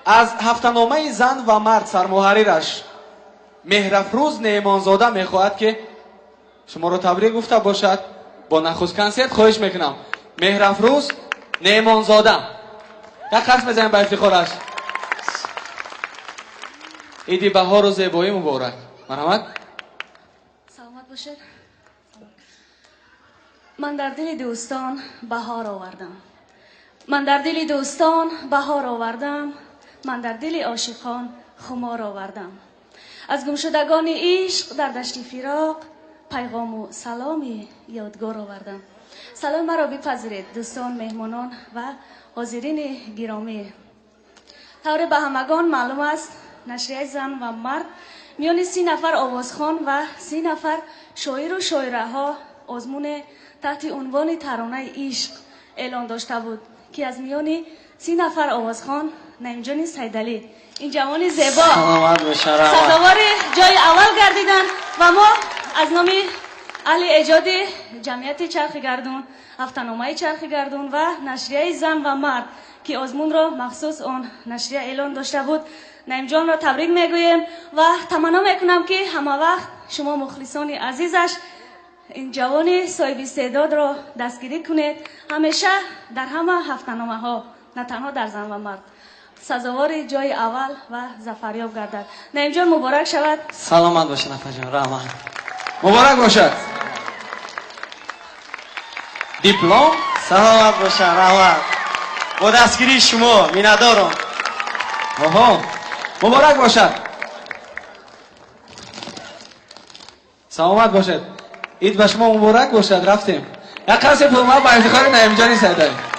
Аз ҳафтаномаи Зан ва мард сармуҳаррираш Меҳрафрӯз Неъмонзода мехоҳад, ки шуморо табрик гуфта бошад бо нахуст консерт. Хоҳиш мекунам, Меҳрафрӯз Неъмонзода, як қарс мезанем ба ифтихораш. Иди баҳору зебоӣ муборак, марҳамат. Саломат бошед. Ман дар дили дӯстон баҳор овардам, ман дар дили дӯстон баҳор овардам, ман дар дили ошиқон хумор овардам. Аз гумшудагони ишқ дар дашти фироқ пайғому саломи ёдгор овардам. Салом маро бипазиред, дӯстон, меҳмонон ва ҳозирини гиромӣ. Тавре ба ҳамагон маълум аст, нашрияи Зан ва мард миёни 30 нафар овозхон ва 30 нафар шоиру шоираҳо озмуне таҳти унвони Таронаи ишқ эълон дошта буд, ки аз миёни 30 нафар овозхон Наимҷони Сайдалӣ, ин ҷавони зебо, Саломат бошед, раҳмат. сазовори ҷои аввал гардиданд ва мо аз номи аҳли эҷоди ҷамъияти Чархи гардун, ҳафтаномаи Чархи гардун ва нашрияи Зан ва мард, ки озмунро махсус он нашрия эълон дошта буд, Наимҷонро табрик мегӯем ва таманно мекунам, ки ҳамавақт шумо, мухлисони азизаш, ин ҷавони соҳиби истеъдодро дастгирӣ кунед ҳамеша дар ҳама ҳафтаномаҳо, на танҳо дар Зан ва мард, сазовори ҷои аввал ва зафарёб гардад. Наимҷон, муборак шавад. Саломат бошед, апаҷон, раҳмат. Муборак бошад, диплом. Саломат бошад, раҳмат. Бо дастгирии шумо миннатдорам. Оҳо, муборак бошад, саломат бошед, ид ба шумо муборак бошад. Рафтем, як қарси пурмаҳаббат ба ифтихори Наимҷони Сайдалӣ.